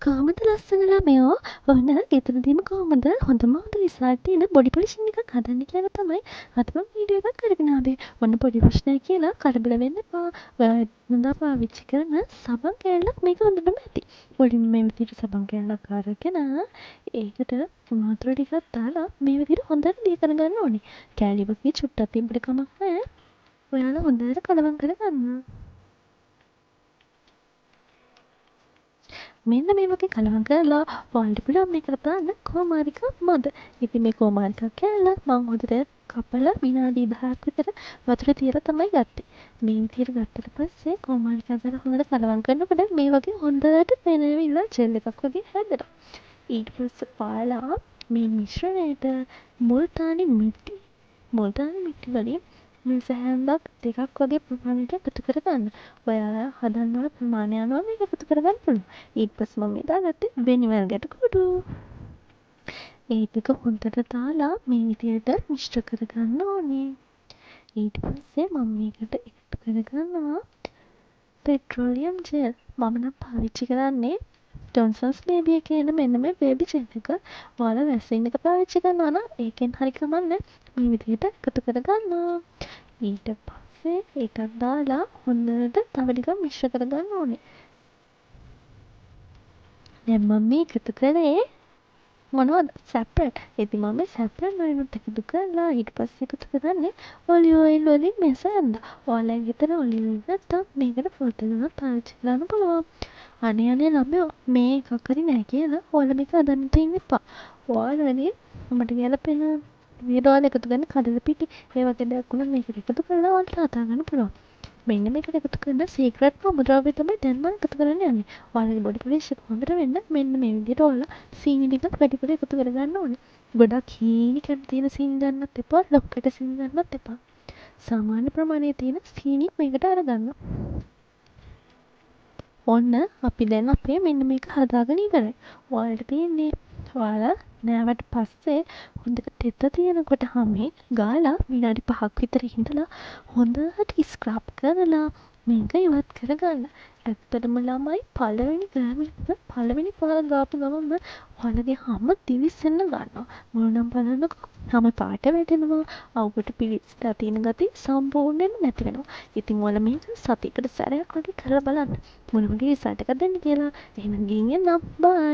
කොහොමද ලස්සන ළමයෝ? ඔන්න ගෙදරදීම කොහොමද හොඳම හොඳ රිසල්ට් තියෙන බොඩි පොලිෂන් එකක් හදන්නේ කියලා තමයි අද මම වීඩියෝ එකක් අරගෙන ආවේ. ඔන්න පොඩි ප්‍රශ්නයක් කියලා කලබල වෙන්න එපා. ඔයා එදිනෙදා පාවිච්චි කරන සබන් කෑල්ලක් මේක හොඳටම ඇති. මුලින්ම මේ විදිහට සබන් කෑල්ලක් අරගෙන ඒකට වතුර ටිකක් දාලා මේ විදිහට හොඳට දිය කරගන්න ඕනේ. කෑලි වගේ චුට්ටක් තිබ්බට කමක් නෑ. ඔයාලා හොඳට කලවම් කරගන්න. මෙන්න මේ වගේ කලවම් කරලා ඔයාලට පුළුවන් මේකට දාන්න කෝමාරිකා මද. ඉතින් මේ කෝමාරිකා කෑල්ල මං හොඳට කපලා විනාඩි 10ක් විතර වතුරේ තියලා තමයි ගත්තේ. මේ විදිහට ගත්තට පස්සේ කෝමාරිකා දාලා හොඳට කලවම් කරනකොට මේ වගේ හොඳට පෙනවිලා ජෙල් එකක් වගේ හැදෙනවා. ඊට පස්සේ ඔයාලා මේ මිශ්‍රණයට මුල්තානි මිටි, මුල්තානි මිටි වලින් මේස හැන්දක් දෙකක් වගේ ප්‍රමාණයට එකතු කරගන්න. ඔයාලා හදන්න ඕන ප්‍රමාණය අනුව මේක එකතු කරගන්න පුළුවන්. ඊට පස්සේ මම මේ දාගත්තේ වෙනිවැල් ගැට කුඩු. ඒ ටික හොඳට දාලා මේ විදිහට මිශ්‍ර කරගන්න ඕනේ. ඊට පස්සේ මම මේකට එකතු කරගන්නවා පෙට්‍රෝලියම් ජෙල්. මම නම් පාවිච්චි කරන්නේ ජොන්සන්ස් බේබි එකේ එන මෙන්න මේ බේබි ජෙල් එක. ඔයාලා වැස්ලින් එක පාවිච්චි කරනවා නම් ඒකෙන් හරි කමක් නෑ. මේ විදිහට එකතු කරගන්න. ඊට පස්සේ ඒකත් දාලා හොඳට තව ටිකක් මිශ්‍ර කරගන්න ඕනේ. දැන් මම මේ එකතු කරේ මොනවද? සැෆ්‍රන්. ඉතින් මම මේ සැෆ්‍රන් වලිනුත් එකතු කරලා ඊට පස්සේ එකතු කරන්නේ ඔලිව් ඔයිල් වලින් මේස ඇන්දා. ඔයාලගේ ගෙදර ඔලිව් ඔයිල් නැත්තම් මේකට පොල් තෙල් උනත් පාවිච්චි කරන්න පුළුවන්. අනේ අනේ ළමයෝ, මේ එකක් හරි නෑ කියලා ඔයාලා මේක හදන්න ඉන්න එපා. ඔයාලගේ මට ගැලපෙන විදියට ඔයාලා එකතු කරන කඩල පිටි ඒ වගේ දෙයක් වුණත් මේකට එකතු කරලා ඔයාලට හදාගන්න පුළුවන්. මෙන්න මේකට එකතු කරන සීක්‍රට් අමුද්‍රව්‍ය තමයි දැන් මම එකතු කරන්න යන්නේ. ඔයාලගේ බොඩි පොලිෂ් එක හොඳට වෙන්න මෙන්න මේ විදිහට ඔයාලා සීනි ටිකක් වැඩිපුර එකතු කරගන්න ඕනේ. ගොඩක් හීනි කැට තියෙන සීනි ගන්නත් එපා, ලොකු කැට සීනි ගන්නත් එපා. සාමාන්‍ය ප්‍රමාණයේ තියෙන සීනි මේකට අරගන්න. ඔන්න අපි දැන් අපේ මෙන්න මේක හදාගෙන ඉවරයි. ඔයාලට තියෙන්නේ ඔයාලා නෑවට පස්සේ හොඳට තෙත තියෙනකොට හමේ ගාලා විනාඩි 5ක් විතර ඉඳලා හොඳට ස්ක්‍රබ් කරලා මේක ඉවත් කරගන්න. ඇත්තටම ළමයි, පළවෙනි ගෑමිට පළවෙනි පාර ගාපු ගමන්ම ඔයාලගේ හම දිලිසෙන්න ගන්නවා. මොන නම් බලන්නකෝ, හම පාට වැටෙනවා, අවුවට පිළිස්සලා තියෙන ගති සම්පූර්ණයෙන්ම නැති වෙනවා. ඉතින් ඔයාලා මේක සතියකට සැරයක් වගේ කරලා බලන්න මොන වගේ රිසල්ට් එකක්ද එන්නේ කියලා. එහෙනම් ගිහින් එන්නම්. බයි.